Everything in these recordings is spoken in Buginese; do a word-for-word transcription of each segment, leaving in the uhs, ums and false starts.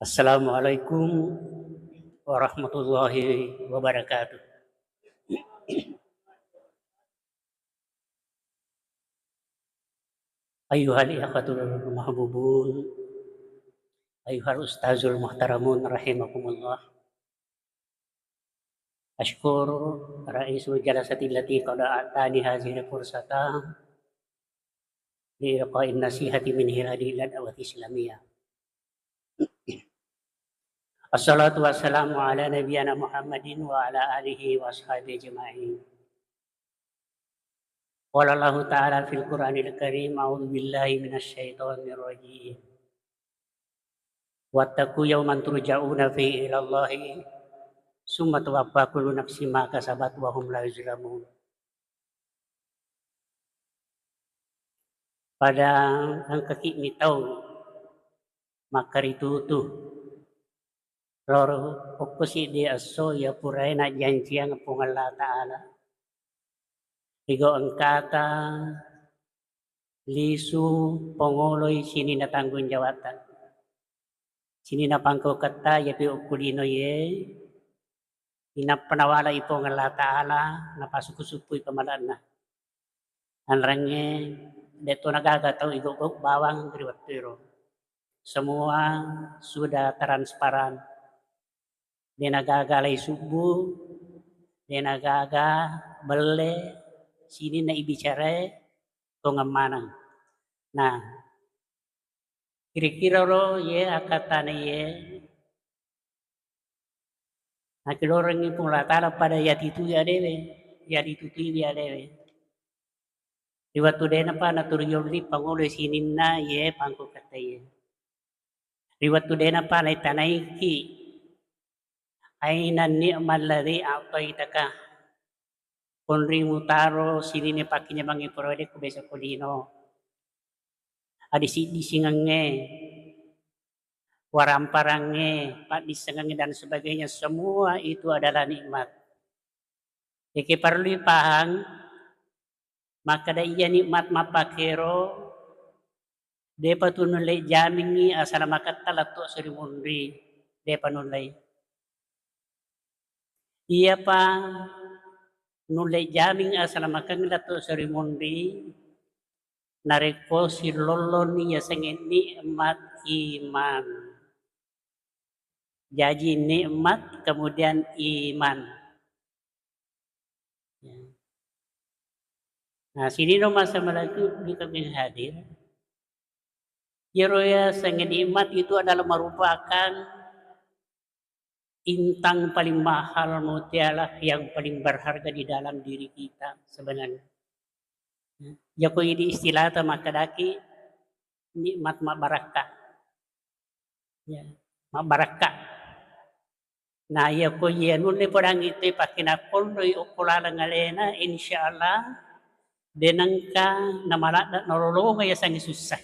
Assalamualaikum warahmatullahi wabarakatuh. Ayyuhal ikhwatul mahbubun, ayyuhal ustazul muhtaramun rahimakumullah. Asykur raisul jalasati allati qad a'tani hadhil fursata li ilqa'in nasihati min hilali da'wati islamiyah. Assalatu wassalamu ala nabiyyina Muhammadin wa ala alihi wa ashabihi ajma'in. Qala Allahu ta'ala fil Qur'anil Karim, a'udzu billahi minasy syaithanir rajim. Wattaqu yauman turja'una fihi ilallahi, tsumma tuwaffa kullu nafsin ma kasabat wa hum la yuzlamun. Pada engkaki mitau makkaritutu loro okko siddi esso iya purae najjanciang Puang Allah Ta'ala. Igo engkata lisu pongoloi sininna tanggung jawabta. Sininna pangkauketta iyapi okko lino iye, inappa nawalai Puang Allah Ta'ala, napasuku-sukui pamalanna. Anrangnge, de'to nagaga tau igau-gau bawang ri wettuero. Semua sudah transparan. De nagaga lai subbu, de nagaga belle, sininna ibicarae, tongeng maneng. Nah, kira-kira ro ye akkattana ye, nakilorengngi Puang Allah Ta'ala pada yatitui adewe, yatitutui adewe. Ri wettu denapa naturu yolli pangolo sininna ye pangko kattaye. Ri wettu denapa naitanaiki aina ni'mal ladzi a'taitaka. Konri mutaro sininna pakkinyamangnge purawe de kubesa ko lino. Adisi-disingengnge, waramparangnge, paddissengengnge dan sebagainya, semua itu adalah nikmat. Eke parellui pahang, makkeda iya nikmat mappakero, depa tu nulle jamingngi asalamaketta lettu seri munri, depa nullei. Iyapa nulle jaming asalamakeng lettu seri munri, narekko sillolloni yasengnge nikmat iman. Jaji nikmat, kemudian iman. Ya. Nah, sini no masa melaku di kami hadir. Yero yasengnge nikmat itu adalah merupakan intang paling mahal, mutiara yang paling berharga di dalam diri kita sebenarnya. Jako idi istilahta makkedaki nikmat mabbarakka. Ya, mabbarakka. Nah, iya ko iya nulle podangi te pakkinakkonroi okko laleng alena, insya Allah denengka namaladda nololonga yasengnge sussa.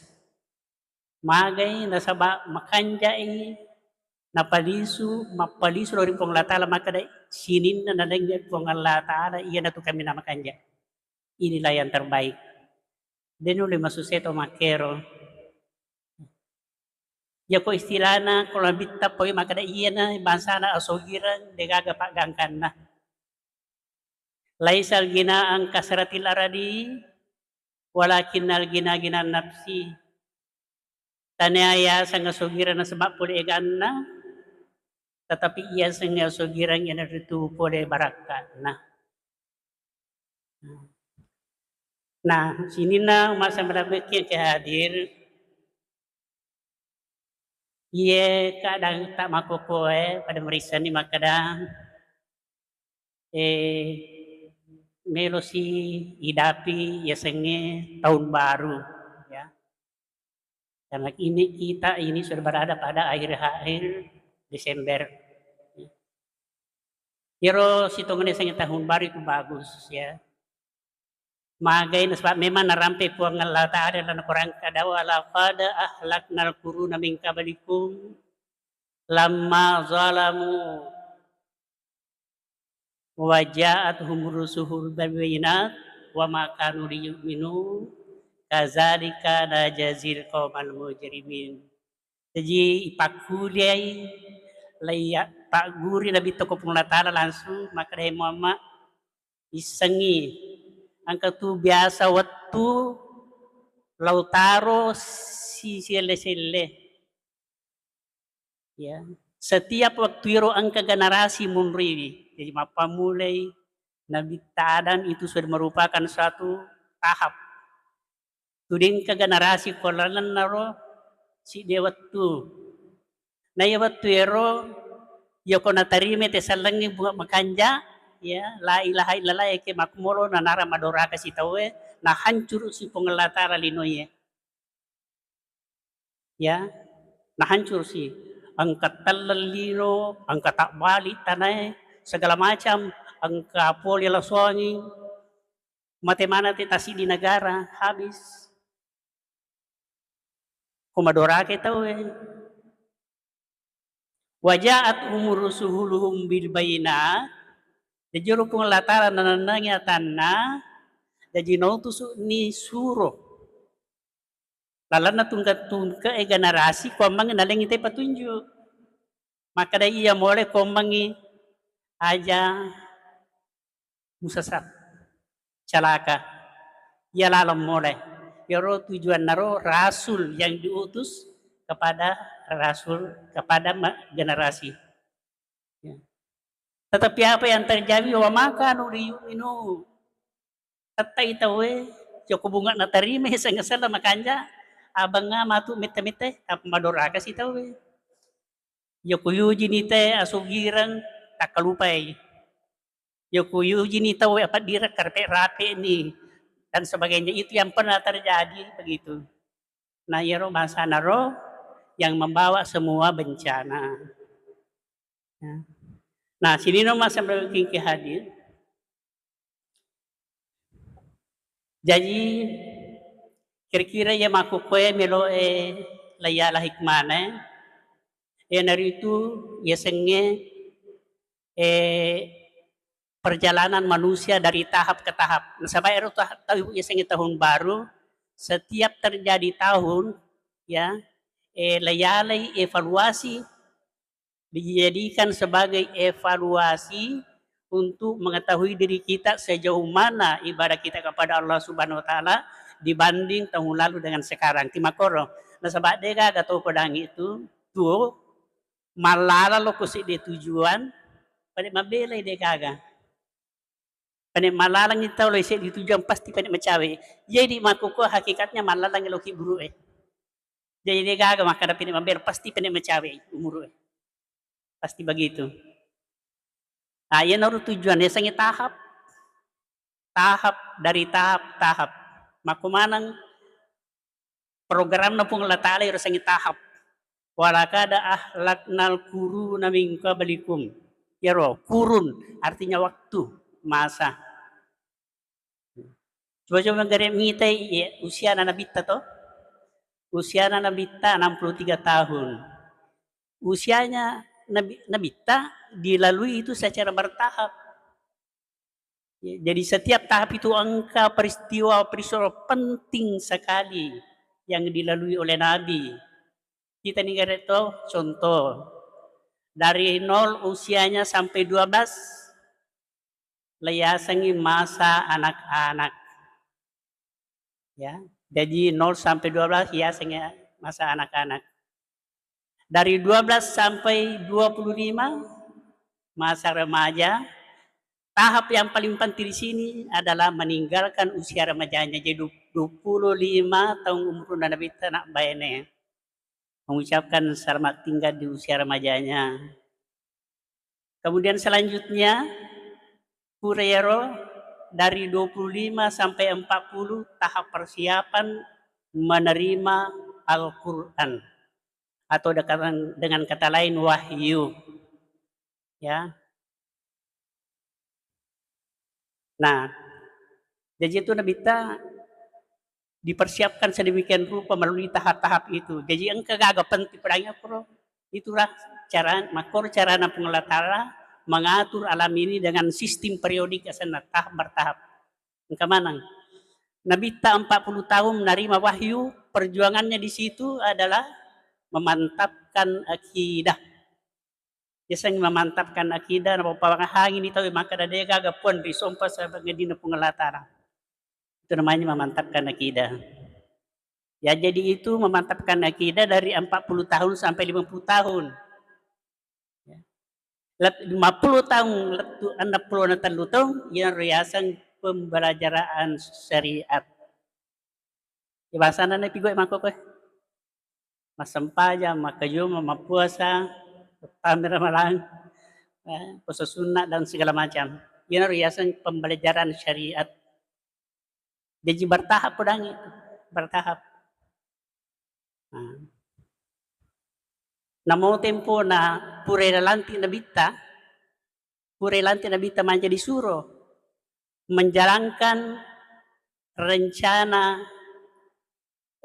Magai nasaba makanjai napalisu, mappalisu lao ri Puang Allah Ta'ala, makkeda sininna nalengnge Puang Allah Ta'ala, iyanatu kaminang makanja. Inilah yang terbaik. De nulle masussa to makkero. Yako istilahna ko labitta poi makkeda iyana bangsana asogireng, degaga paggangkanna. Laisal gina an kasratil aradi, walakinnal gina gina nafsi. Tania yaseng asogireng nasaba pole eganna, tetapi iyaseng asogireng iyanaritu pole barakka'na. Nah, sininna masa merabbeki ke hadir, iye kadang tak makokoe pada merisani makkeda, eh, melosi idapi yasengnge tahun baru, ya. Karena ini, kita ini sudah berada pada akhir-akhir Desember. Iyaro sitongenna yasengnge tahun baru itu bagus, ya. Magai nasaba memang narampe Puang Allah Ta'ala lalang Quran kada, "Wa laqad ahlaknal quruna min qablikum lamma zalamu wa ja'atuhum rusuluhum bil bayyinat wa ma kanu liyu'minu kadzalika najzil qaumal mujrimin." Jaji ipakkuliai, laiya pagguri Nabitta ko Puang Allah Taala langsung makkeda, "Hai Muhammad, issengngi, engka tu biasa wettu lao taro si-, sielle-selle." Ya, setiap waktu ero engka generasi munriwi. Jadi mappammulai Nabitta Adam itu sudah merupakan suatu tahap. Tu de engka generasi ko lalennaro sidde wettu. Na iya wettu ero, iya ko natarima te sellengnge bunga makanja, ya, la ilaha illallah, yake makkumolo nanara madoraka sitauwe, nahancuru si Puang Allah Taala linoye. Ya, nahancuru si. Engka telleng lino, engka tabbali tanae, segala macam, engka pole lasoangi, mate mana te tasiddi negara, habis. Ko madorake tauwe. Wa ja'at hum rusuluhum bil bayyinat. Jaji ero Puang Allah Taala nanennangi atanna, jaji nautusu'ni suro. Lalenna tungke-tungke e generasi kuammengngi nalengngi te patunju. Makkeda iya mole kuammengngi aja musesat, calaka. Iya laleng mole. Iyaro tujuannaro rasul yang diutus kepada rasul, kepada ma-, generasi. Ya. Tetapi apa yang terjadi? Wa ma kanu liyu'minu. Tettai tauwe, joko bunga natarima, seng-, sella makanja, abangnga matu mette-mette, apa madoraka si tauwe. Joko yujini te asugireng, takkalupai. Joko yujini tauwe, apa direk, karpe-rape ni, dan sebagainya. Itu yang pernah terjadi begitu. Nah, iyaro bangsana ro yang membawa semua bencana. Ya. Nah, sininna masa berkingki hadir. Jaji, kira-kira iya makkukkoe meloe laiyala hikmana, iyanaritu yasengnge, eh, perjalanan manusia dari tahap ke tahap. Nasaba ero tah-, tau yasengnge tahun baru, setiap terjadi tahun, ya, eh, laiyalai evaluasi, dijadikan sebagai evaluasi untuk mengetahui diri kita sejauh mana ibadah kita kepada Allah Subhanahu wa Ta'ala dibanding tahun lalu dengan sekarang. Timakkoro, nasaba de gaga tau pedangi itu, tuo, mallala lo ko seddi tujuan, pada mabelai de gaga. Pene mallalangngi tau lo seddi tujuan, pasti pene macawe. Jadi makkukku hakikatnya mallalangngi loki buru'e. Jadi de gaga makkada pene mabela, pasti pene macawe umuru'e. Pasti begitu. Nah, iyanaro tujuan, yasengnge tahap. Tahap dari tahap, tahap. Makko maneng programna Puang Allah Ta'ala iro sengnge tahap. Walaqad ahlaknal quruna min qablikum. Iyaro kurun artinya waktu, masa. Coba-coba gare mitai, iya, usiana Nabitta to. Usiana Nabitta enam puluh tiga tahun. Usianya Nabi, Nabitta dilalui itu secara bertahap. Ya, jadi setiap tahap itu engka peristiwa-peristiwa penting sekali yang dilalui oleh Nabi. Kita nih gare to, contoh. Dari nol usianya sampai dua belas, leiyasengngi masa anak-anak. Ya, jadi nol sampai dua belas yasengngi masa anak-anak. Dari dua belas sampai dua puluh lima, masa remaja. Tahap yang paling penting di sini adalah meninggalkan usia remajanya. Jadi du-, dua puluh lima tahun umurna Nabitta nak baine. Mengucapkan selamat tinggal di usia remajanya. Kemudian selanjutnya, pura iyaro dari dua puluh lima sampai empat puluh tahap persiapan menerima Al-Quran. Atau dengan, dengan kata lain, wahyu. Ya. Nah, jadi itu Nabitta dipersiapkan sedemikian rupa melalui tahap-tahap itu. Jadi engka gaga penting pedangi akkoro. Itulah cara, makkoro carana Puang Allah Ta'ala mengatur alam ini dengan sistem periodik, asenna tahap bertahap. Engka maneng. Nabitta empat puluh tahun menerima wahyu, perjuangannya di situ adalah memantapkan akidah. Biasanya memantapkan akidah, napapahangi ni tau makkeda de gaga puang ri sompa sabang dina Puang Allah Ta'ala. Itu namanya memantapkan akidah. Ya, jadi itu memantapkan akidah dari empat puluh tahun sampai lima puluh tahun. Ya. Lep-, lima puluh tahun lettu enam puluh na tellu tahun, yang riaseng pembelajaran syariat. Ya, bahasana na pigoe mako koe. Massempajang, makkajuma, mappuasa, tammi ramalang, eh, puasa sunnah dan segala macam. Iyana riaseng pembelajaran syariat. Jaji bertahap podangi, bertahap. Nah. Namo tempona pura lantik nabitta, pura lantik nabitta mancaji suro menjalankan rencana,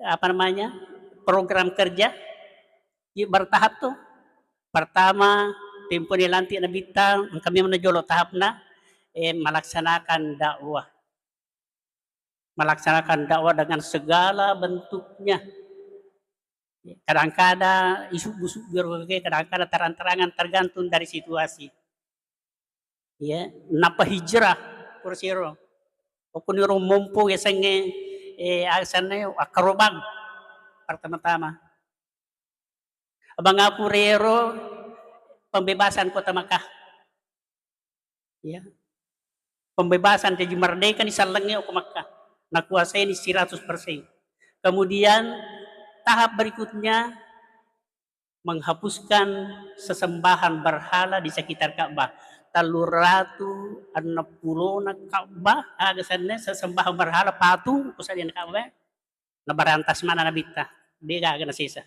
apa namanya, program kerja, i bertahap tuh. Pertama, temponi lantik nabitta, engka memang najolo tahapna, eh, melaksanakan dakwah. Melaksanakan dakwah dengan segala bentuknya. Kadang-kadang isubbu-subbu, kadang-kadang terang-terangan, tergantung dari situasi. Ya, nappa hijrah, pura siro. Okkoniro mompo yasengnge, eh, asenna akkarobang pertama-tama. Abang apurero pembebasan kota Makkah. Ya. Pembebasan, jadi merdeka ni sallengnge okko Makkah. Nakuasai ni seratus persen. Kemudian tahap berikutnya menghapuskan sesembahan berhala di sekitar Ka'bah. Telluratu enneng pulona Ka'bah, aga senna sesembahan berhala, patung, kusadina Ka'bah, nabarantas mana nabitta, de gaga nasesa.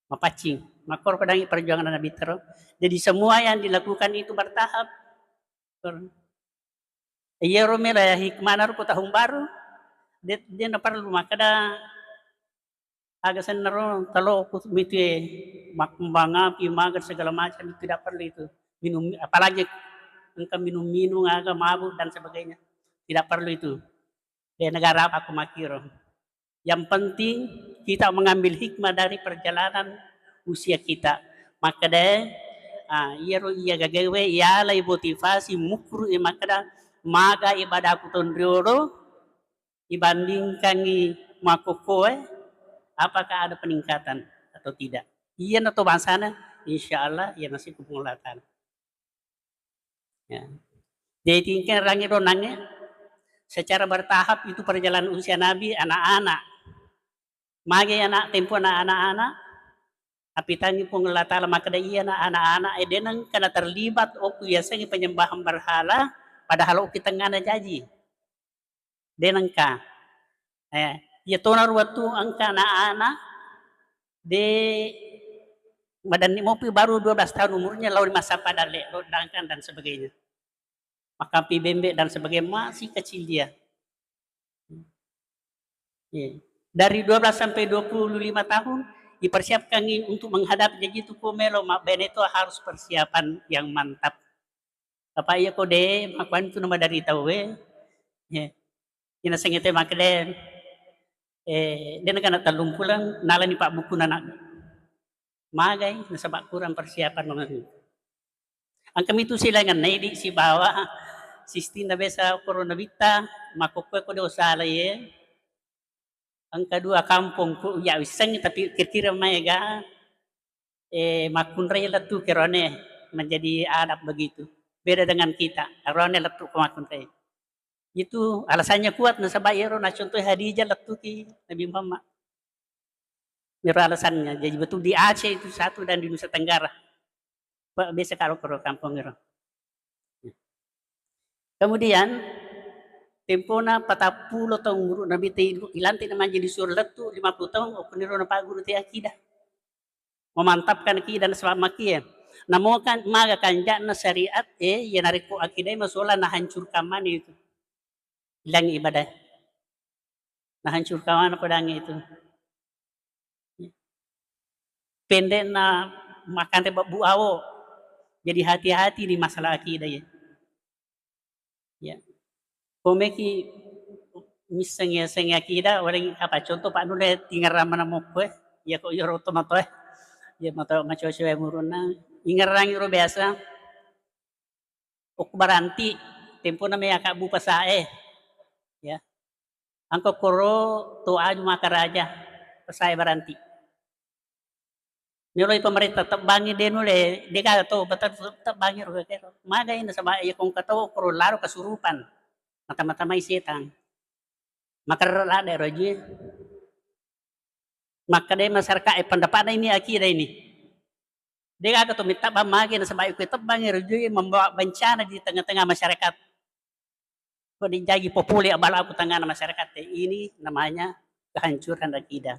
Mapaccing. Makkoro pedangi perjuangan nabitta ro. Jadi semua yang dilakukan itu bertahap. Iyaro mela hikmana ro ko tahun baru, de-, de naparlu makkeda, aga senna ro, talo ku mitue makkembang api, mager segala macam, tidak perlu itu. Minum, apalagi engka minum-minum, aga mabuk dan sebagainya. Tidak perlu itu. De negara apa aku makkiro. Yang penting kita mengambil hikmah dari perjalanan usia kita. Makkeda, ah, iyaro iya gagawe, iyalai motivasi, mukru, eh, makkeda, maga ibadahku tonriolo, ibandingkangi makkokkoe, apakah ada peningkatan atau tidak? Iyana to bangsana, insya Allah, iya nasib ku Puang Allah Ta'ala. Ya. Jadi tingkeng rangi donangnge secara bertahap itu perjalanan usia Nabi, anak-anak. Mage anak, tempo anak-anak, apitangi Puang Allah Ta'ala makkeda, iya na anak-anak, eh, de nengka na terlibat okku yasengnge penyembahan berhala, padahal okki tengngana jaji. De nengka. Eh, iya tona ro wettu engka anak-anak, de madanni mopi baru dua belas tahun umurnya, lao ri massappa dalle, lo dangkang dan sebagainya. Makampi bembe dan sebagainya, masih kecil dia. Iya. Dari dua belas sampai dua puluh lima tahun, dipersiapkan untuk menghadapi, jadi itu ko melo mabbene itu harus persiapan yang mantap. Apa iya ko de, makkuan tu nama dari tau, eh. Iya. Ina sengete makkeda, eh, de nengka na tellung puleng, nalani pabbukuna anak. Magai, nasaba kurang persiapan. Engka mitu silaingenna idi sibawa sistinna biasa okoro nabitta, makkokkoe ko de usala ye. Engka dua kampong ku ya wissengngi, tapi kira-kira maega, eh, makkunrai lettu kerone menjadi adat begitu. Beda dengan kita, erone lettu ko makkunrai. Itu alasannya kuat, nasaba iyaro nacontoi Khadijah lettuki Nabi Muhammad. Iyaro alasannya. Jadi betul di Aceh itu satu dan di Nusa Tenggara. Pe-, biasa kalau ke kampung iro. Kemudian, tempona patappulo taung umuru Nabi te ilantik na manjadi suro lettu, lima puluh taung, okkoniro napagguru te akidah. Memantapkan akidah nasaba makie. Namo kan maga kanja'na syariat, eh, iya narekko akidah masola nahancurkan mani itu. Hilang ibadah. Nahancurkan mana pedangi itu. Pendekna makanre babbu awo. Jadi hati-hati di masalah akidah ya. Ya. Komeki misseng ya seng akidah, waring apa contoh Pak Nule tingerang mana mokko eh. Ya kok iya roto mato eh. Iya, mata macoco wae murunna. Ingerrangi ro biasa. Okko baranti, tempona me akabbu pasae. Ya. Angka koro to aju makaraja, pasae baranti. Meloi pemerintah tebbangi de nulle, de gaga to bata tebbangi ro kero. Magai nasaba iya kongka to koro laro kasurupan. Matama-tamai setang. Makarra ladde rojie. Makkeda masyarakat e pendapatna ini akidah ini. De gaga to mitebbang magi nasaba iko tebbangi rojie membawa bencana di tengah-tengah masyarakat. Ko dijagi popole abala ku tengahna masyarakat e, ini namanya kehancuran akidah.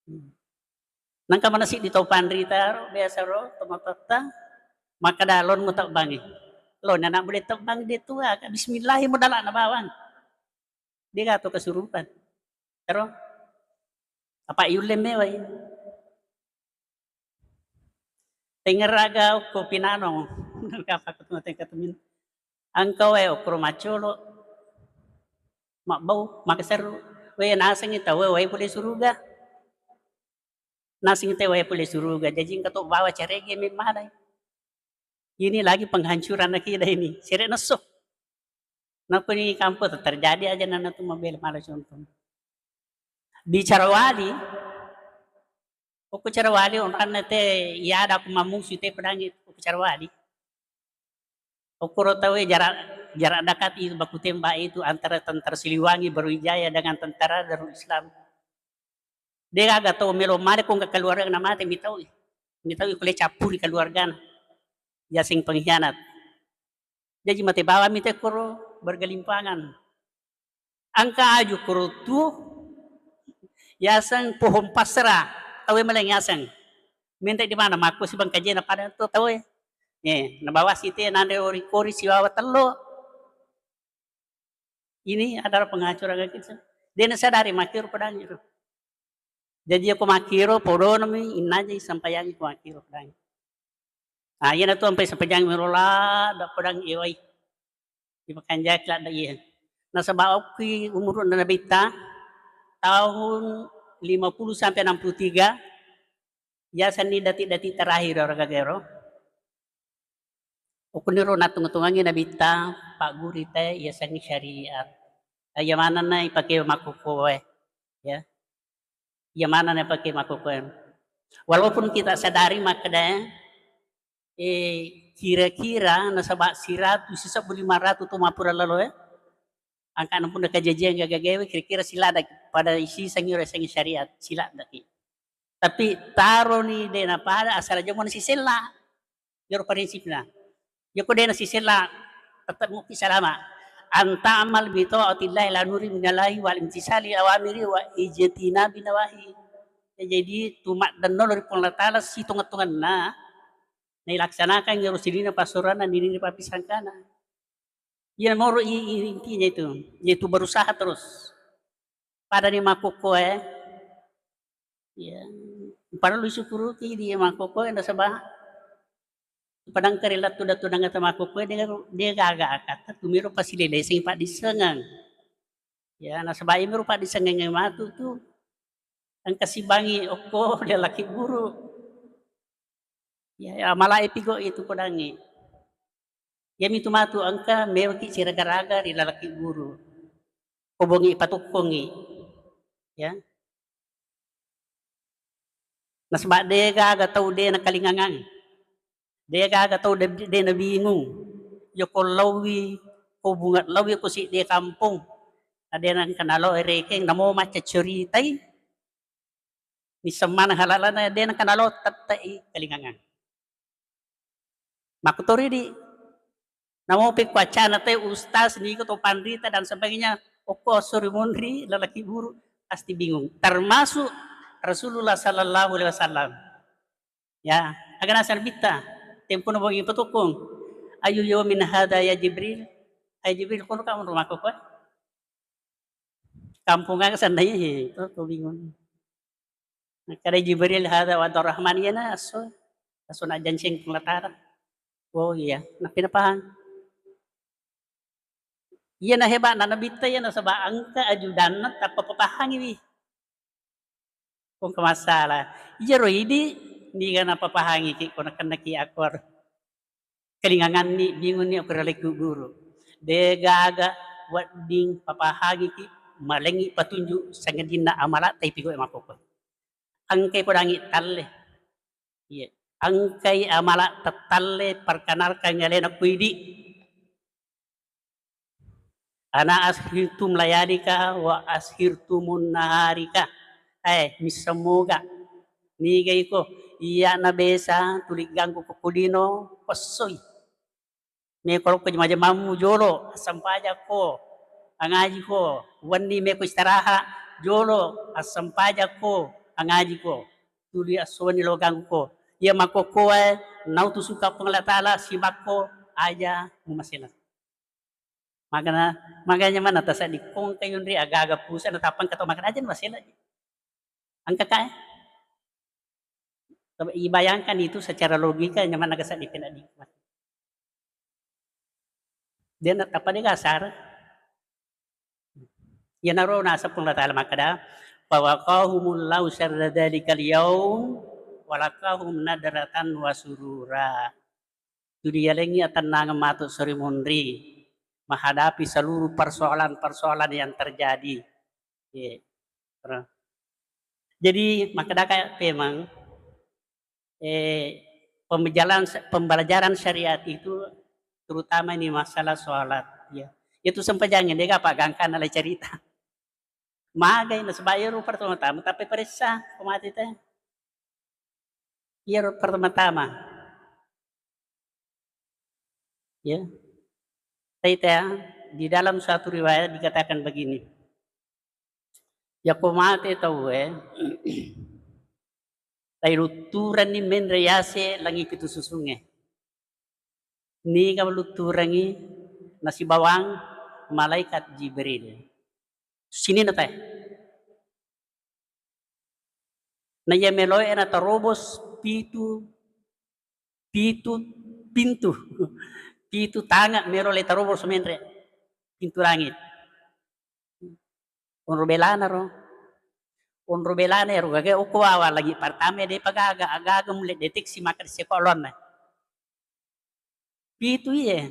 Hmm. Nangka mana siddi tau panrita ro, biasa ro, tomatoatta, makkeda lon mutebbangi. Lon anak boleh tebbang de tua, bismillahi modalana bawang. De gaga to kasurupan. Ero, apa yulle mewai. Tengeraga okko pinano. Kapakku tu tengka tumin. Angka wae okko macolo. Mabbau, makaseru. Wae nasengi tau wae pole suruga. Nasengi tau wae pole suruga. Jaji engka to bawa carege memmalai. Ini lagi penghancuran akidah ini. Sere nesso. Napuni kampung terjadi aja nana tu mabela mala contoh. Di Carawali, okko Carawali onranna te, iya ada aku mamusu te pedangi okko Carawali. Okko ro tau e jarak, jarak dekat itu baku tembak itu antara tentara Siliwangi Barujaya dengan tentara Darul Islam. De gaga tau melo male ko engka keluarga na mate mitau i. Mitau i kulle cappuri keluargana. Yaseng pengkhianat. Jaji mate bawang mite koro bergelimpangan. Angka aju koro tu yaseng pohon pasra, tau e meleng yaseng. Menta di mana makko sibang kajena pada to tau e. Eh, nabawa site nanre ori kori sibawa tello. Ini adalah penghancuran kita. De nasadari makkiro pedangi ro. Jaji ko makkiro podonami innaja sampayangi ko makkiro pedangi. Ah, iyana tu ampai sampajangi melo ladde pedangi ewai. Dipakanjaki ladde iya. Nasaba okki umurna Nabitta tahun lima puluh sampai enam puluh tiga, yasenni detik-detik terakhir ro gagero. Okkoniro nattung-tungangngi Nabitta, paggurita yasengnge syariat. Iya manenna ipake makkukkuwe, ya. Iya manenna ipake makkukkuwe. Walaupun kita sadari makkeda, eh, kira-kira nasaba siratu sisebbu lima ratu to mappura lalo, eh. Angkana punna kajajiang gagaewe kira-kira siladaki pada isiseng iro yasengnge syariat, siladaki. Tapi taroni de napada asal aja mona sisella. Iyaro prinsipna. Iyako de nasisella, tetep mupi salama. Anta'mal bi ta'atillahi la nuri minallahi wal imtisali awamiri wa ijtinabi nawahi. Ya, jadi tu maddenno ri Puang Allah Taala sitonga-tonganna nailaksanakan iyaro sininna passuroanna, ninini pappisangkana. Iya moro i, i, intinya itu, yaitu berusaha terus. Padani makkukkuwe, ya, parellu isukuruki di makkukkuwe nasaba padangka ri lettu datu dangata makkukkuwe de, de gaga akatta tumiro pasileleseng paddissengeng. Ya, nasaba imiro paddissengeng matu tu engka sibangi okko ri lalaki buru. Ya, ya, malae pigo itu podangngi. Iyamitu matu engka mewaki siraga-raga ri lalaki guru. Ko bongi patukkongi. Ya. Nasaba de gaga tau de nakalingangang. De gaga tau de, de nabingung. Yako laowi, ko bunga laowi ko sidde kampong. Na de nengka nalo rekeng namo macca curitai. Nisseng maneng halalana de nengka nalo tette'i kalingangang. Makkutoridi. Namo pekko accana te ustaz, niko to panrita dan sebagainya, okko esso ri monri lalaki buru, pasti bingung. Termasuk Rasulullah sallallahu alaihi wasallam. Ya, aga naseng Nabitta, tempona bongi patukkung. Ayu yaumin hadza ya Jibril? Hai Jibril, kono kamu rumahku kue? Kampung aga sennai, he, to, to bingung. Nakkeda Jibril, "Hadza wa'dur Rahman," iyana esso, esso najjancing Puang Allah Taala. Oh iya, nappi napahang. Iyana hebatna Nabitta iya nasaba engka ajudanna tappa papahangiwi. Ko engka masalah. Iyaro idi Niga napapahangiki ko nakennaki akkuaro. Kelinganganni, bingunni okko rialekku guru. De gaga wedding papahangiki, malengi patunju sangadinna amalatta ipigau makkokkoe. Engkai podangi talle. Iya. Engkai amala tattalle perkenalkan alena ku idi. Ana ashirtum layalika wa ashirtumun naharika. Eh, misseng moga. Niga iko, iya na besa tuli ganggu ko kulino, pessoi. Meko lokko jama-jamammu jolo, assampajakko, angajiko, wenni meko istirahat, jolo, assampajakko, angajiko. Tuli esso wenni lo gangguko. Iya makkokkoe, nautusuka Puang Allah Taala, sibakko, aja mumasena. Makana, makanya mana tasaddi kongka yunri agaga pusa na tapang kato makana aja masela. Engka kae. Coba ibayangkan itu secara logika nyaman naga saddi kena nikmat. Dia na tapa dia kasar. Iyanaro naseng Puang Allah Taala makkeda, "Fawaqahumullahu syarra dzalikal yaum, walaqahum nadratan wa surura." Tuli yalengngi atennangeng matu sori munri menghadapi seluruh persoalan-persoalan yang terjadi. Iya. Jadi, makkedaka pemeng, eh, pembelajaran, pembelajaran syariat itu terutama ini masalah sholat, ya. Itu sempajangnge, dega apa gangkana le cerita. Magai nasaba iyaro pertama-tama, tapi paressa ko mate te. Iyaro pertama-tama. Ya. Taita, di dalam suatu riwayat dikatakan begini. Yako mate tauwe, tailutturanni menre yase langi pitu susunge. Niga lutturangi nasibawang malaikat Jibril. Sininna tae. Na iya meloe natarobos pitu, pitu pintu, pitu tange melo le tarobos menre pintu langit. Onro belana ro. Onro belana ro gaga okko wawa lagi pertama de pagaga, agaga mulle deteksi maka seko alonna. Pitu iye.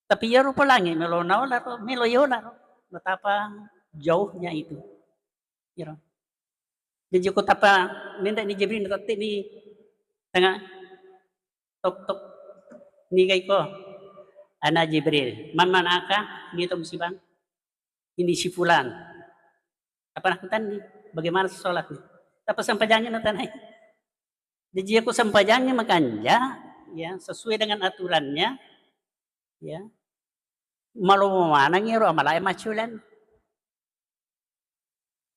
Tapi iyaro pelangi melo naola ro, melo yola ro. Betapa jauhnya itu. Iro. Jadi ko tapa menre ni Jibril, tette ni tengah tok tok, niga iko, ana Jibril, man manaka, ni to musibang, ini si fulan. Apa nakkutanni, bagaimana sholatnya? Tapa sempajangi natanai. Jadi aku sempajangi makanja, ya, sesuai dengan aturannya, ya. Malomo manengngi ro amalae macculan.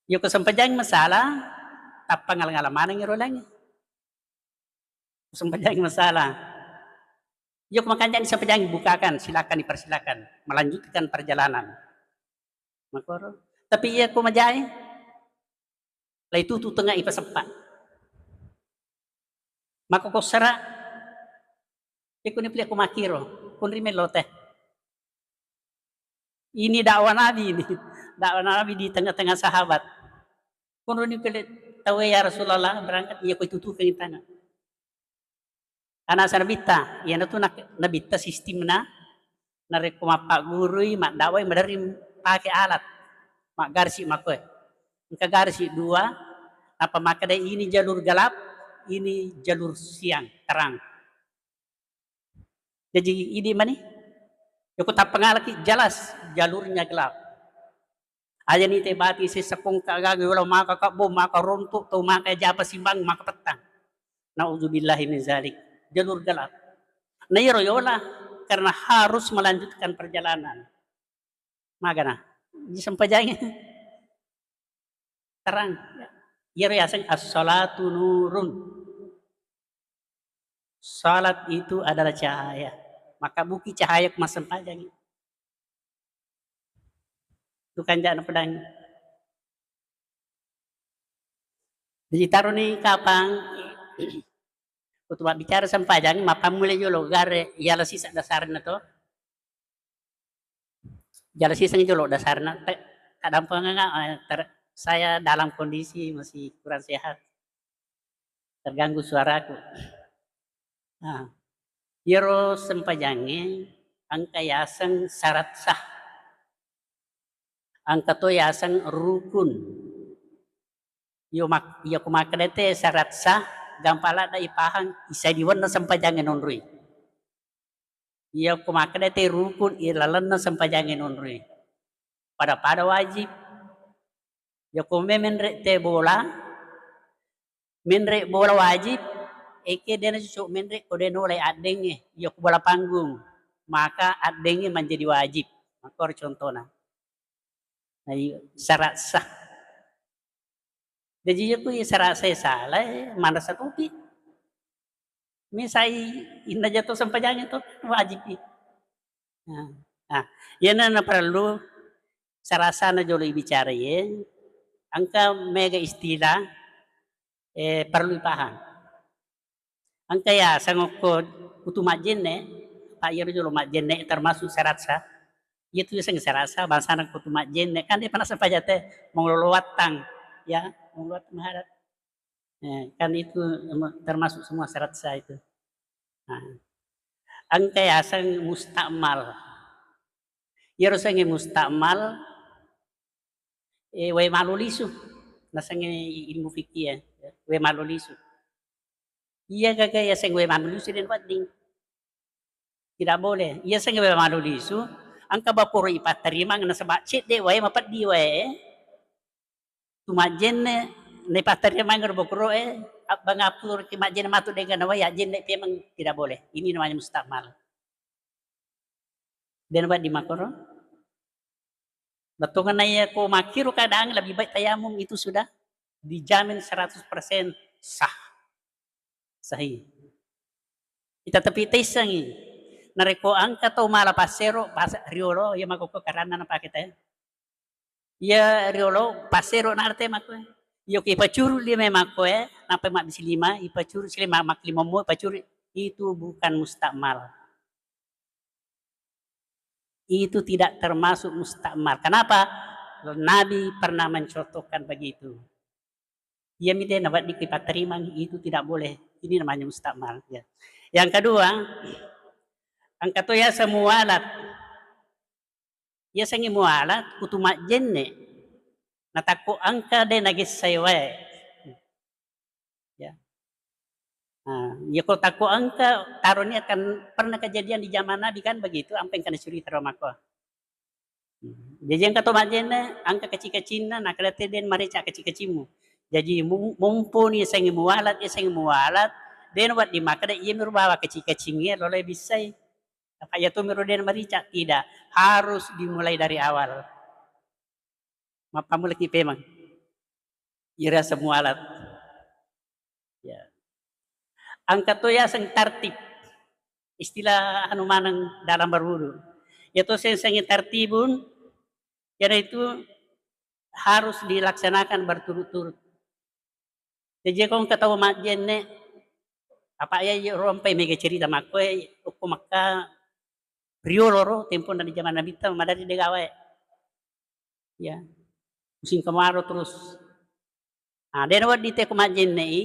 Yako sempajangi masalah, tappa ngala-ngala manengngi ro langi. Sempajangi masalah. Yako makanja ni sempajangi, bukakan, silakan dipersilakan, melanjutkan perjalanan. Makoro. Tapi iya ko majai, lai tutu tengah ipaseppa. Maka ko sera, iko ni pile ko makiro, kunri melo teh. Ini dakwah Nabi ini. Dakwah Nabi di tengah-tengah sahabat. Kunruni pele tauwe, "Ya Rasulullah, berangkat." Iya, ko itu tuh kaitanna. Ana asa Nabitta, iyanatu nak-, Nabitta sistemna, narekko mappaggurui, maddakwai, maderri pake alat. Maggarsi makkoe. Engka garsi dua, nappa makkeda ini jalur gelap, ini jalur siang, terang. Jaji idi mani, yako tappangalaki jelas jalurnya gelap. Aja ni tebati sessa kongka gaga yola maka kabbo, maka rontok, tau maka japa simbang, maka pettang. Nauzubillahi min zalik. Jalur gelap. Na iyaro yola karena harus melanjutkan perjalanan. Magana. Disempajangi. Terang. Iyaro yaseng as-salatu nurun. Salat itu adalah cahaya. Maka buki cahaya ku massempajang. Itu kanjana pedang. Jadi taroni kapang, untuk bicara sempajang, mappammula jolo gare, yala sisa dasarna to. Jala siseng jolo dasarna, te-, kadampengengnga, eh, ter-, saya dalam kondisi masih kurang sehat. Terganggu suaraku. Nah, iyaro sempajangnge engka yaseng syarat sah. Engka to yaseng rukun. Iyo mak-, iya ko makkeda te syarat sah, gampang ladde ipahang, isadiwenna sempajangnge nonroi. Iya ko makkeda te rukun, ilalenna sempajangnge nonroi. Pada-pada wajib. Iya ko me-, menre te bola, menre bola wajib, eke dena cocok menre ko de nolai addengnge, iya ko bola panggung, maka addengnge menjadi wajib. Makkoro contona. Nah, iya, syarat sah. Jaji iya ko iya syarat sah sala, eh, manrasa topi. Misai inna jato sempajangnge to, wajib i. Nah, nah, iyana naparellu syarat sah na jolo ibicara iye, engka mega istilah, eh, perlu ipahang. Engka yaseng okko kutu majjenne, pa iyaro jolo majjenne termasuk syarat sah. Iya tu yaseng syarat sah, bangsana kutu majjenne, kan de pernah sempajang te, mongololo wattang, ya, mongololo wattang mahadat. Eh, kan itu em-, termasuk semua syarat sah itu. Nah, engka yaseng mustakmal. Iyaro sengnge mustakmal, eh, wae malu lisu. Nasengnge ilmu fikih ya, wae malu lisu. Iya gaga yaseng wae malu lisu de wedding. Tidak boleh. Iya sengnge wae malu lisu, engka bakkoro ipatterimang nasaba cedde wae, mapeddi wae. Tu majjenne, naipatterimang ro bakkoro e, abbangapuroki majjenne matu dega nawai ajjenne pemeng, tidak boleh. Ini namanya mustakmal. De wedding makkoro. Bettuanna iya ko makkiro keadaan lebih baik tayamum, itu sudah dijamin seratus persen sah. Sahih. Ita tapi taissengi. Narekko engka tau mala passero, pas riolo, iya makkokko karanna napake te. Iya riolo passero na arte makko. Iya ko ipacuru lima makko e, nappa mabbisi lima, ipacuru silima maklimammu, ipacuru, itu bukan mustakmal. Itu tidak termasuk mustakmal. Kenapa? Nabi pernah mencontohkan begitu. Iya mi de nawedding ipatterimang, itu tidak boleh. Ini namanya mustakmal. Ya. Yang kedua, engka to yaseng mualat. Yasengnge mualat kutu majjenne. Natakko engka de nagessai wae. Ya. Nah, iya ko takko engka taroni akan pernah kejadian di zaman Nabi kan begitu, ampe engka nacerita ro makko. Jaji engka to majjenne, engka kaci-kacinna, nakkeda te de marica kaci-kacimmu. Jaji mum-, mumpuni yasengnge mualat, yasengnge mualat, de wedding makkeda iya mi ro bawa kaci-kacingnge loloi bissai. Apa iya to mi ro de marica, tidak. Harus dimulai dari awal. Mappammulaki pemeng. Iyaro yaseng mualat. Ya. Engka to yaseng tartib. Istilah anu maneng dalam berwudu. Iya to sensengnge tartibun, yaitu harus dilaksanakan berturut-turut. Jaji ko engka tau majjenne, apa iya, iya rompai mega cerita makko e, okko Mekka riolo ro temponna di zaman Nabitta, madari de gawae. Ya. Musim kemarau terus. Ah, de wedding te ko majjenne i,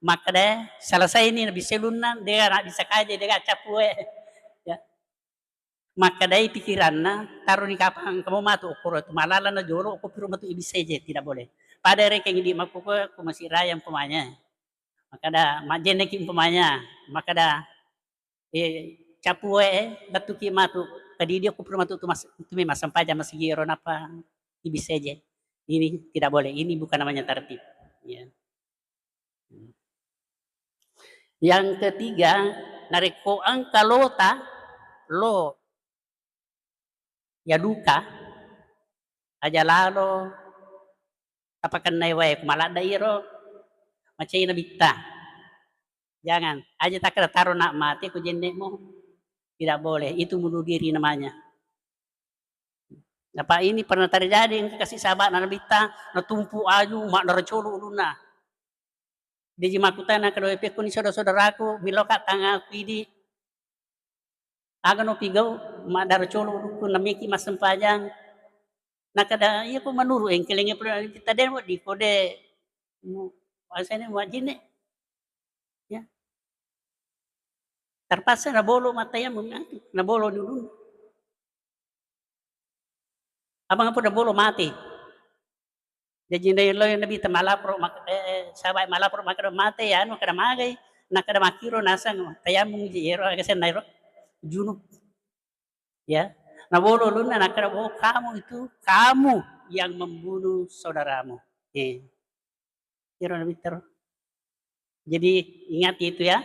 makkeda selesai ni nabissai ulunna, de na bisa kaje, de cappu e. Ya. Makkedai pikiranna, taroni kapang engka mo matu okkoro tu malala na jolo, okko piro matu ibissai je, tidak boleh. Pada rekeng idi makkoko ko masih raya umpamanya. Makkeda majjenneki umpamanya, makkeda, eh, cappu wae, eh, lettuki matu, kedidi okko piro matu tu mas-, tu me massempajang masigi ero nappa ibissai je. Ini tidak boleh, ini bukan namanya tartib. Ya. Yang ketiga, narekko engka lota, lo, ya duka, aja lalo tapakennai wae, ko maladde iyaro macai nabitta. Jangan, aja takkeda taro nak mate ko jenne'mu. Tidak boleh, itu bunuh diri namanya. Apa ini pernah terjadi, engka kasi sahabat nabitta, natumpu aju, maddara colo ulunna. Deji makkutana, "Kedua pekko ni saudara-saudaraku, miloka tangaku idi. Aga no pigau, maddara colo ulukku, namiki massempajang." Nakada, "Iya ko menurut engkelengnge pura kita den wedding ko de mu-, asane muajine." Terpaksa nabolo mattayamum, nabolo dulu. Amang pun nabolo mate. Jaji naello Nabitta malaporo mak-, eh, eh, sahabat malaporo makkeda mate, ya, anu, kada magai, nakkeda makkiro naseng tayamum ji ero, aga senna ero? Junub. Ya. Nabolo ulunna nakkeda, "Oh, kamu itu, kamu yang membunuh saudaramu." Eh. Ero Nabitta ro. Jadi ingat itu ya.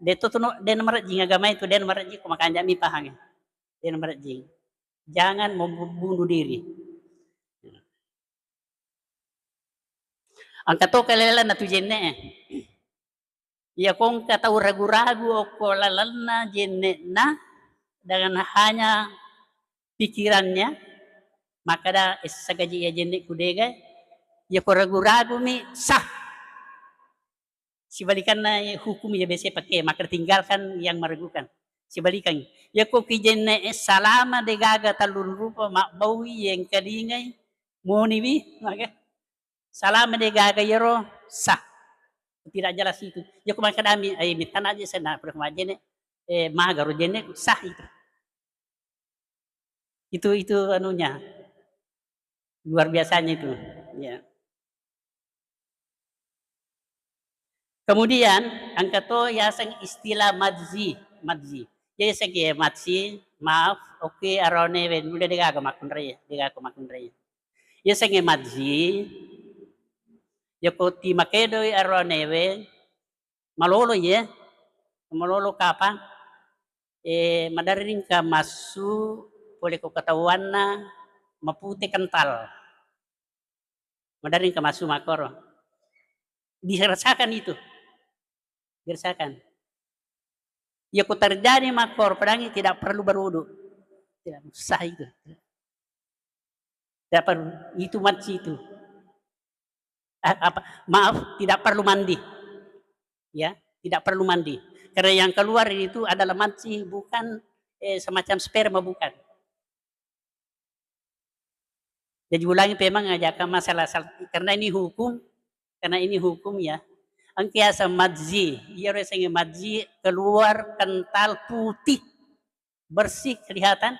De to tuno, de namarejjing agama itu, de namarejjing ko makanja mi pahang. De namarejjing. Jangan membunuh diri. Engka to kalelanna tu jenne'e. Iya ko engka tau ragu-ragu okko lalenna jenne'na dengan hanya pikirannya, makkeda, "Essagaji iya jenne'ku dega." Iya ko ragu-ragu mi, sah. Sibalikanna hukum iya biasa pake, makkeda tinggalkan yang meragukan. Sibalikan. Iya ko ki jenne'e salama degaga telluru rupa mabbaui, iya engkalingai, moniwi, maka salama degaga iyaro sah. Tidak jelas itu. Iya ko makkedami, "Ai, mittana aja senna, pada majene, eh, magaro jenne, sah itu." Itu, itu anunya, luar biasanya itu. Ya. Kemudian, engka to yaseng istilah madzi, madzi. Jadi yaseng ke madzi, maaf, oke, aronewe, udah degaga makunrai, degaga makunrai. Yaseng madzi, yako ti makedoi aronewe, malolo ye, malolo kapang, eh, maderri engka massu pole ko ketahuanna mapute kental. Maderri engka massu makkoro. Dirasakan itu. Dirasakan. Yako terjadi makkoro, pedangi tidak perlu berwudu. Tidak usah itu. Tidak perlu. Itu madzi itu. Ah, apa, maaf, tidak perlu mandi. Ya, tidak perlu mandi. Karena yang keluar itu adalah madzi, bukan, eh, semacam sperma, bukan. Jadi ulangi pemang aja, kan masalah sal-, karena ini hukum, karena ini hukum ya. Engka yaseng madzi, iyaro yasengnge madzi keluar kental putih, bersih kelihatan,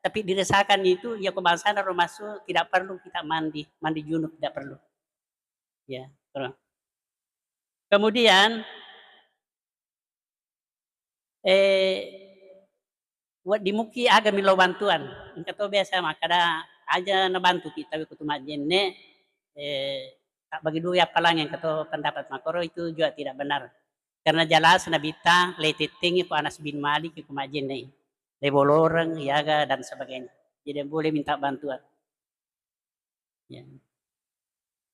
tapi dirasakan itu, ya, ko bangsana ro masuk, tidak perlu kita mandi, mandi junub tidak perlu. Ya, terus. Kemudian, eh, wedding muki aga millau bantuan. Engka to biasa makkeda, "Aja nabantuki, tapi kutu majjenne, eh, tak bagi dua appalang." Engka to pendapat makkoro, itu juga tidak benar. Karena jelas Nabitta letettengi ko Anas bin Malik ko majjenne, leboloreng, yaga, dan sebagainya. Jadi boleh minta bantuan. Ya.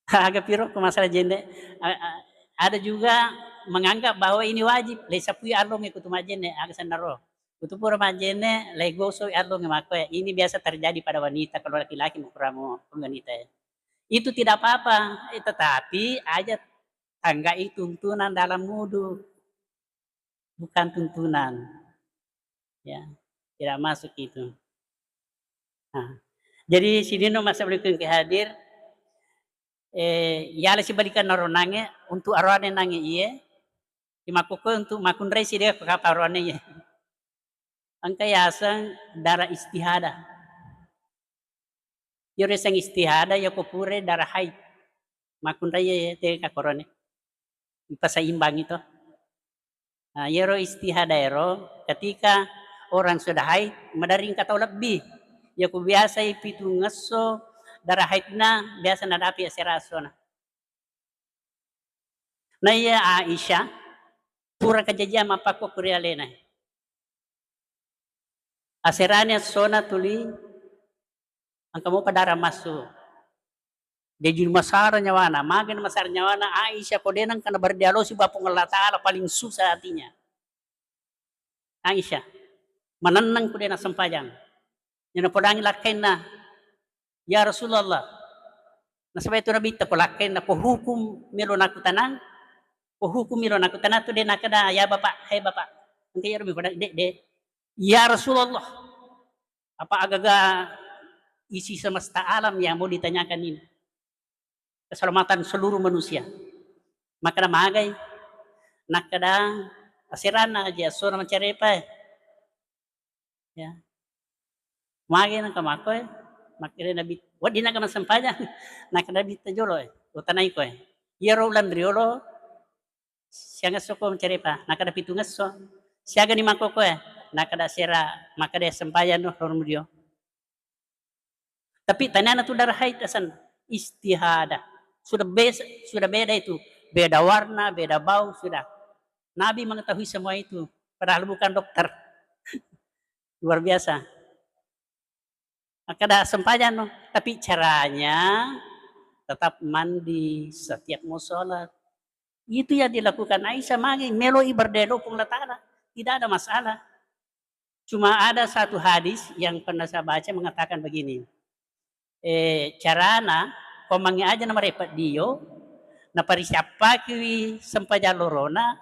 Aga piro ko masalah jenne, a-, a-, ada juga menganggap bahwa ini wajib, leisapui allongnge kutu majjenne, aga sennaro. Kutu pura majjenne, leigosoi allongnge makkoe. Ini biasa terjadi pada wanita, kalau laki-laki mau kurang mau wanita ya. Itu tidak apa-apa, eh, tetapi aja tanggai tuntunan dalam wudu. Bukan tuntunan. Ya, tidak masuk itu. Nah, jadi sidinno masa berikut ke hadir, eh, yala sibalikan naro nange untuk arwane nange iye, imakkoko untuk makunrai sidega ko kapa arwane iye. Engka yaseng darah istihadah. Iyaro yaseng istihadah, yako pura darah haid. Makunrai iye te kakorone. Ipaseimbangi to. Nah, iyaro istihadah ero, ketika orang sudah haid, maderri engka tau lebbi. Yako biasai pitungngesso darah haidna, biasa nadapi asera essona. Naiya Aisyah, pura kejadian mappakko kuri alena. Aserani essona tuli, engka mopa dara massu. Jaji masara nyawana, magani masara nyawana Aisyah ko de nengka naberdialosi ba Puang Allah Ta'ala, paling susah hatinya. Aisyah, manenneng ko de nassempajang. Nanapodangi lakkainna, "Ya Rasulullah," nasaba itu Nabitta ko lakkainna, "Ko hukum melo nakutanang, ko hukum melo nakutanang tu de nakeda, ya Bapak, hai Bapak." Engka iyaro mi pada, "Dek, dek." "Ya Rasulullah, apa agaga isi semesta alam yang mau ditanyakan ini?" Keselamatan seluruh manusia. Makkeda magai? Nakkeda, Aseranna aja, assona macarepa, eh. Ya. Magi naka makko, eh. Makkeda Nabi, wedding naka massempajang. Naka Nabi tajolo, eh. Utanai ko, eh. Iyaro uleng riolo, siangesso ko macarepa, nakada pitungesso. Siagani makko ko, eh. Nakada sera, makada sempajang no, lorong dio. Tapi taniana tu darah haid asan, istihadah. Sudah bes-, sudah beda itu. Beda warna, beda bau, sudah. Nabi mengetahui semua itu, padahal bukan dokter. Luar biasa. Kada sempajang no, tapi caranya tetap mandi setiap mau sholat. Itu yang dilakukan Aisyah, magi meloi berdelo Puang Allah Ta'ala. Tidak ada masalah. Cuma ada satu hadis yang pernah saya baca mengatakan begini, eh, carana, ko mange aja na marepa dio, naparisiappakiwi sempajang lorona,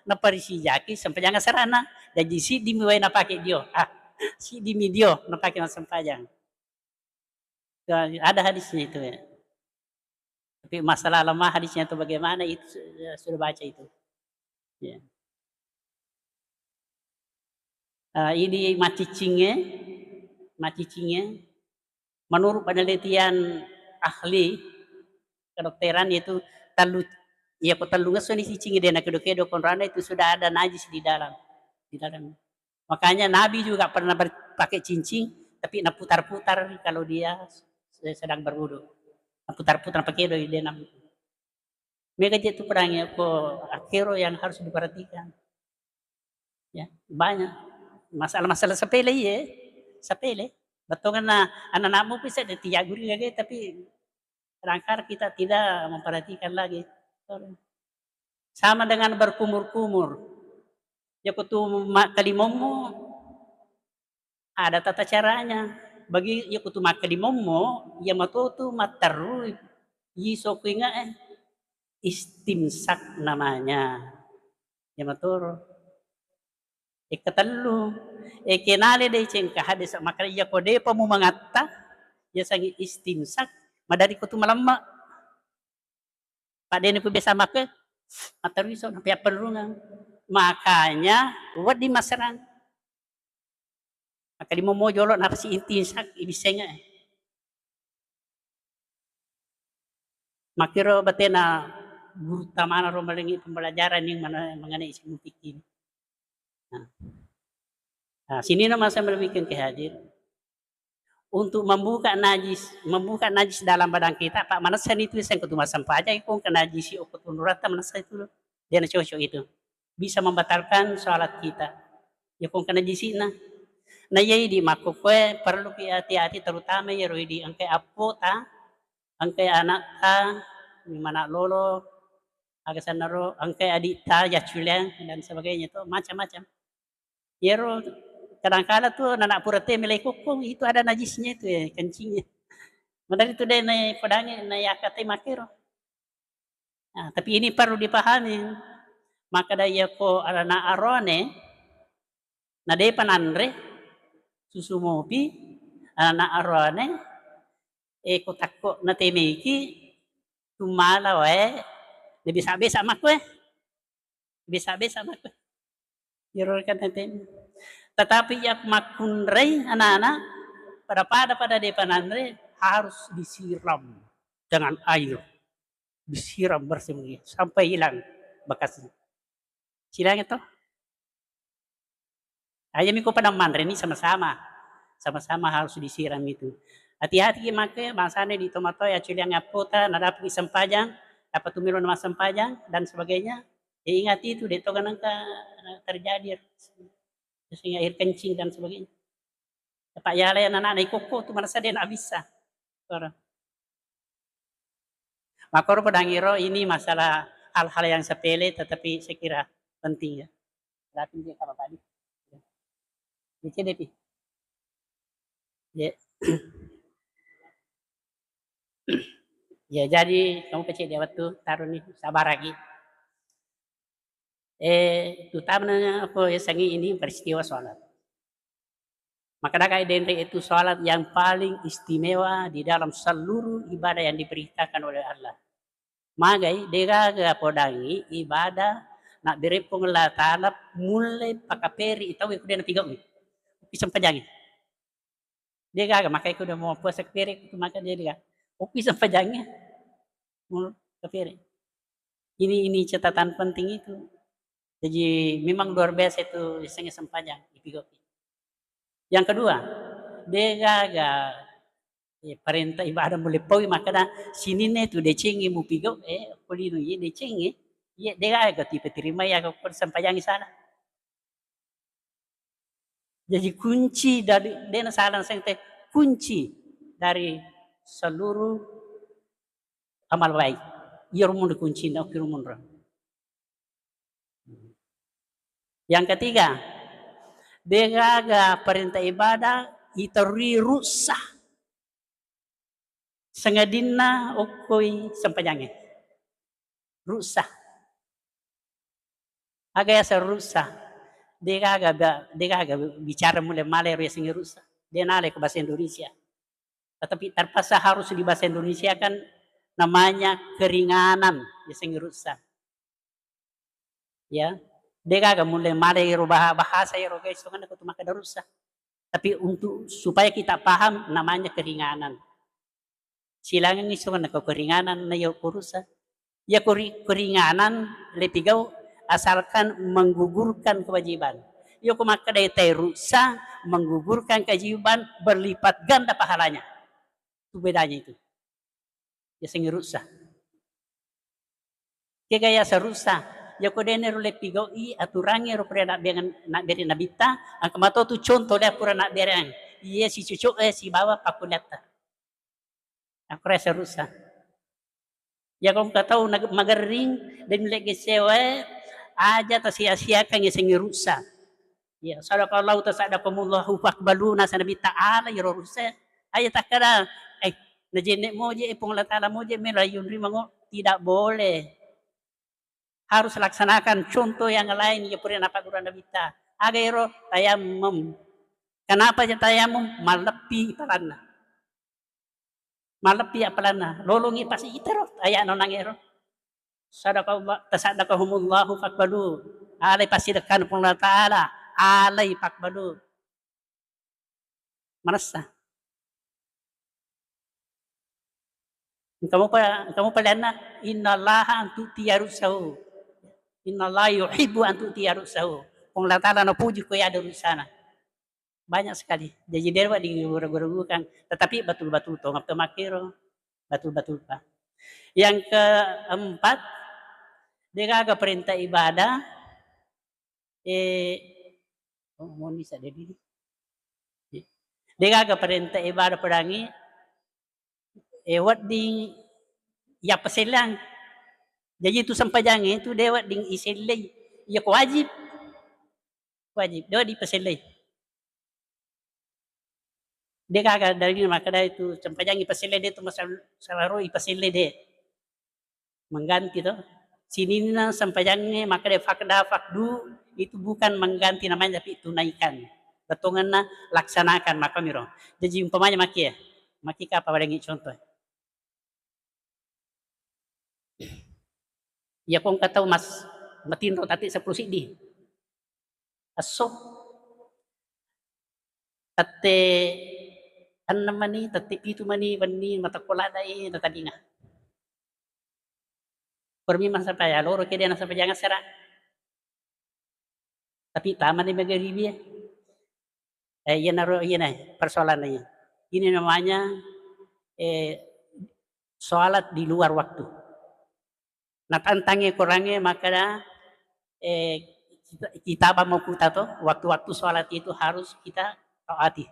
naparisijaki sempajang asarana. Jaji siddimi wae napake dio. Ah, siddimi dio napake massempajang. Ya, ada hadisnya itu ya. Tapi masalah lemah hadisnya itu bagaimana, itu su-, ya, sudah baca itu. Ya. Eh, ini macciccingnge, macciccingnge, menurut penelitian ahli kedokteran itu tellu, ya, ko tellungesso ni ciccingnge de nakedo-kedo konrona itu sudah ada najis di dalam, di dalam. Makanya Nabi juga pernah ber-, pakai cincin, tapi naputar-putar kalau dia se-, sedang berwudu. Naputar-putar pakai doi dia Nabi. Mega je tu pedangnya ko akhiro yang harus diperhatikan. Ya, banyak masalah-masalah sepele, iya, sepele. Betul kan, nah, anak-anakmu bisa dia tiga guru lagi, tapi kadang-kadang kita tidak memperhatikan lagi. Sama dengan berkumur-kumur. Yako tu makkalimommo, ada tata caranya. Bagi yako tu makkalimommo, iya matotu matterru iso ku inga, eh, istimsak namanya. Iya matoro. Ikatellu, e, kenale deceng ka hadis, maka iya ko depa mumangatta, yasengnge istimsak, madari ko tu malemma. Padene ku biasa make, matteru iso, nappa yappenrungeng. Makanya, wedding masserang. Maka di momo jolo, napa si istimsak, ibissengnge. Makkiro batena guru tamana ro malengi pembelajaran yang mana mengenai ilmu fikih. Nah. Nah, sini nama saya lebih ke hadir. Untuk membuka najis, membuka najis dalam badan kita, Pak, manessa itu saya kutu masam paja, ikung ke najis, okko tunurata manessa itu, dia na cocok itu. Bisa membatalkan sholat kita. Ya, kong kena jisina. Nah, iya idi makkukue perlu ki hati-hati, terutama ya, ro idi engkai appota, engkai anakta, mana lolo, aga sennaro, engkai adikta, jacculeng, dan sebagainya itu, macam-macam. Iyaro kadangkala tu nana pura te melai kokkong, itu ada najisnya itu ya, kencingnya. Madari tu deh nai pedangi, nai akate makero. Nah, tapi ini perlu dipahami. Makkeda iyako anana aroane, na depa nanre susu mopi, anana aroane, e, ko takko natemeki, tumala wae, nabisa-bisa makko, eh. Bisa-bisa makko. Iyaro kan nanti. Tetapi iya makkunrai anak-anak, pada-pada pada depa nanre harus disiram dengan air. Disiram bersih sampai hilang bekasnya. Silang itu. Aja miko pada manre ni sama-sama. Sama-sama harus disiram itu. Hati-hati ki make, bangsana di tomatoa ya culiang appota, nadapi sempajang, apa tu melo nama sempajang dan sebagainya. Ya, ingat itu, de to ganangka terjadi sehingga air kencing dan sebagainya. Apa yalai anak-anak ikokko tu merasa dia nak bisa. Orang. Makoro pedangiro ini masalah hal-hal yang sepele tetapi saya kira penting ya. Berarti dia kalau tadi. Ya. Jadi, ya. Ya, jadi kamu kecil dia waktu taruh nih, sabar lagi. Eh, terutama apa ya, sangi ini peristiwa sholat. Maka dagai denre itu sholat yang paling istimewa di dalam seluruh ibadah yang diperintahkan oleh Allah. Magai, degaga podangi ibadah Nabbere Puang Allah Ta'ala mulle pakaperi tau ko de' napigau'i. Uppi sempajangnge. De' gaga, makanya ko de' mau puasa kaperi, ko maka de' gaga. Uppi sempajangnge. Mulle kaperi. Ini, ini catatan penting itu. Jadi memang luar biasa itu yasengnge sempajang, ipigau'i. Yang kedua, de' gaga, eh, parenta ibadah mulle paui makkeda, sininna tu decengnge mupigau, eh, ko lino iye decengnge, iye de' gaga tipe terima iya ko sempajangnge salah. Jadi kunci dari, de' na salah naseng te, kunci dari seluruh amal baik. Iyaro munri kuncinna, okki ro munro. Yang ketiga, de' gaga parenta ibadah iterui ruksa. Sangadinna okkoi sempajangnge. Ruksa. Aga yaseng ruksa? De' gaga ba-, de' gaga bicara mulle male ro yasengnge ruksa. De' nalai ko bahasa Indonesia. Tetapi terpaksa harus di bahasa Indonesia kan namanya keringanan, yasengnge ruksa. Ya, de' gaga mulle male ro bah-, bahasa ero, guys, itu kan aku tu makkeda ruksa. Tapi untuk supaya kita paham namanya keringanan. Silangengngi sungenna ko keringanan na iya ko ruksa. Iya ko ri-, keringanan le pigau asalkan menggugurkan kewajiban. Iya ko makkeda te ruksa menggugurkan kewajiban berlipat ganda pahalanya. Itu bedanya itu. Yasengnge ruksa. Kega yaseng ruksa? Yako de' nero le pigau'i aturangnge ro pura nabbeang-, nabbere Nabitta, engka mato tu contoh le pura nabbereang. Iye sicoco'e sibawa pakkuliatta. Akkoro yaseng ruksa. Yako engka tau nag-, magerring, de' nulle gessewae, aja tasia-siakan yasengnge ruksa. Ya, sadaqallahu tasaddaqahumullahu faqbalu, naseng Nabitta, alai ro ruksa. Aja takkeda, eh, najenne' moje', eh, Puang Allah Ta'ala moje' melo yunri mango. Tidak boleh. Harus laksanakan contoh yang lain iya pura napagguru Nabitta. Aga ero? Tayammum. Kenapa ja tayammum? Malleppi palanna. Malleppi appalanna. Lolongi pas itaro aya'na onangngero. Sadaqallah, tasaddaqahumullahu faqbalu. Alai passidekkan Puang Allah Ta'ala. Alai faqbalu. Manessa. Engka mopa, engka mopa lianna, innallaha an tu'tiya ruksahu. Innallaha yuhibbu an tu'tiya ruksahu. Puang Allah Ta'ala napuji ko yada ruksana. Banyak sekali. Jaji de' wedding digura-gurakan, tetapi batul-batul tongeng to makkero. Batul-batul pa. Yang keempat, de' gaga perintah ibadah, eh, oh, moni sa de' di. De' gaga perintah ibadah pedangi, eh, wedding yappaselleang. Jaji tu sempajangnge tu de' wedding isellei. Iya ko wajib. Wajib, de' wedding ipasellei. De' gaga dalil makkeda itu sempajangnge ipasellei, de' tu masal-, salah ro ipasellei, de'. Mengganti to. Sininna sempajangnge makkeda faqda, faqdu itu bukan mengganti namanya, tapi tunaikan. Bettuanna laksanakan, makkamiro. Jaji umpamanya maki ya. Maki ka apa badangi contoh. Iya ko engka tau mas-, matinro tatti seppulo siddi. Esso. Tette enneng mani, tette pitu mani wenni matekko ladde'i natalinga. Purami massappa ya loro kede nasappa jangan sera. Tapi tamani magaribi ya. Eh, iyanaro, iyana persoalanna iya. Ini namanya, eh, sholat di luar waktu. Natantangi Qurangnge makkeda, eh, kita, kita bang mau kuta to, waktu-waktu sholat itu harus kita taati.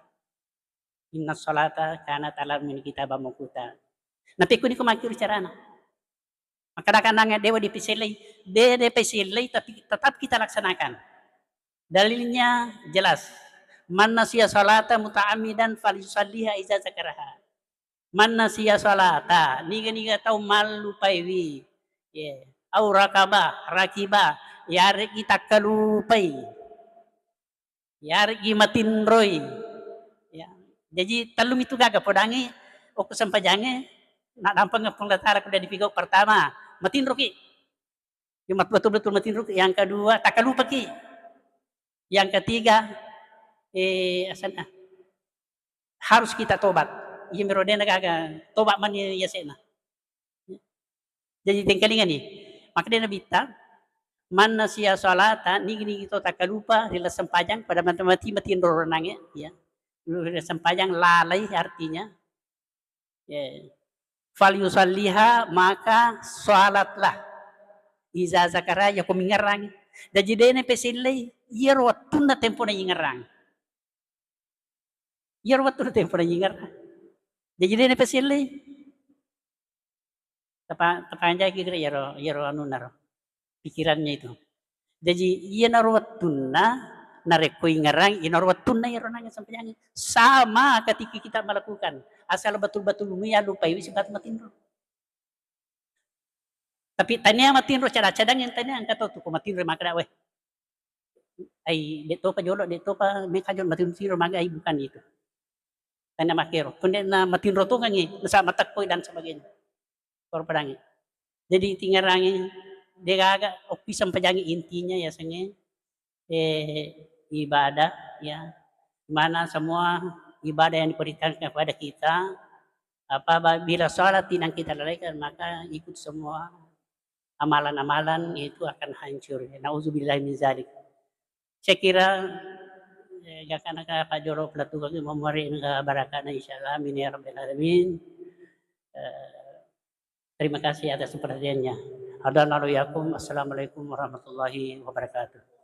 Inna sholata kanat alal mu'minina kitaban mauquta. Napekkuni ko makkiro carana. Makkadaka nangnge dewa dipesellei, de, dipesellei, tapi tetap kita laksanakan. Dalilnya jelas. Man nasiya sholata muta'ammidan falyusalliha iza zakaraha. Man nasiya sholata, niga-niga tau mallupaiwi. Ye. Au rakaba, rakiba, yareggi takkalupai. Yareggi matinroi. Ya. Jaji, tellu mitu gaga podangi okko sempajangnge, naddampengeng Puang Allah Ta'ala ko de dipigau. Pertama, matinroki. Iya, mat-, betul-betul matinro. Yang kedua, takalupaki. Yang ketiga, eh, asanna, harus kita tobat. Iya miro dena gaga, tobat mani yasena. Jadi tengkalingani. Maka dena bitta, "Man nasiya salata," nigi-nigi to takalupa ri laleng sempajang, pada mati-, mati matinro ronange, ya. Ri laleng sempajang lalai artinya. Ya. "Falyusalliha," maka salatlah. "Iza zakara," yako mingerang. Jaji dena pesellei, iyaro wettunna tempona ingerang. Iyaro wettunna tempona ingerang. Jaji dena pesellei. Tapa-, tapanjaki kira iyaro, iyaro anunna ro. Pikirannya itu. Jaji, iyanaro wettunna narekko ingerang, iyanaro wettunna iyaro nange sampajangi. Sama ketika kita melakukan. Asal betul-betul mui alupaiwi sipatu matinro. Tapi tania matinro cada-cadang yang tania engka tau tu ko matinro makkeda, "Weh, ai, de' topa jolo, de' topa meka jolo matinro maga," ai, bukan itu. Tania makkero. Konde na matinro tongengi, nasa matekkoi dan sebagainya. Koro padangi. Jadi tingerangi, de' gaga okki sampajangi, intinya yasengnge, eh, ibadah, ya. Mana semua ibadah yang diperintahkan kepada kita, apa, ba-, bila salat tidak kita lalaikan, maka ikut semua amalan-amalan itu akan hancur. Nauzubillah min zalik. Saya kira, eh, gakana ka pajoro pelatukang memori barakana, insyaallah, amin ya rabbal alamin. Eh, terima kasih atas perhatiannya. Hadanallahu iyyakum. Assalamualaikum warahmatullahi wabarakatuh.